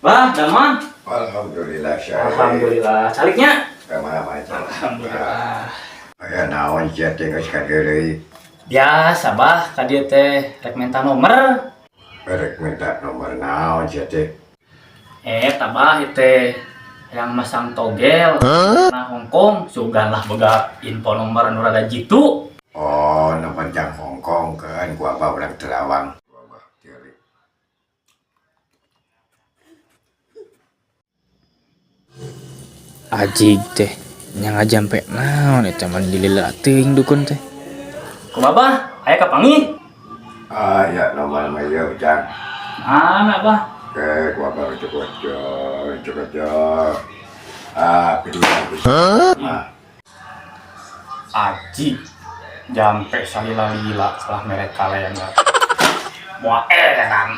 Bah, damang. Alhamdulillah syahid. Alhamdulillah. Caliknya. Kemana macam. Alhamdulillah. Aya naon sia teh geus ka dieu deui? Biasa, Bah, ka dieu teh rek minta nomor. Rek minta nomor naon sia teh? Eh, tabah ieu teh yang masang togel. Nah, Hongkong sugan lah boga info nomor anu rada jitu. Oh, nomor jang Hongkong kan gua abah urang Terawang. Gua abah teuri. Ajig teh nya ngajampe naon eta mah dilila teuing dukun teh. Kumaha, Bah? Aya kapanggih? Ah, ya nomor mah ieu jang. Mana, Bah? Ke gua abah cukup cukup cukup. Ah, pilih. Mah. Aji jampe salila-lila salah merek kalender. Moal edan.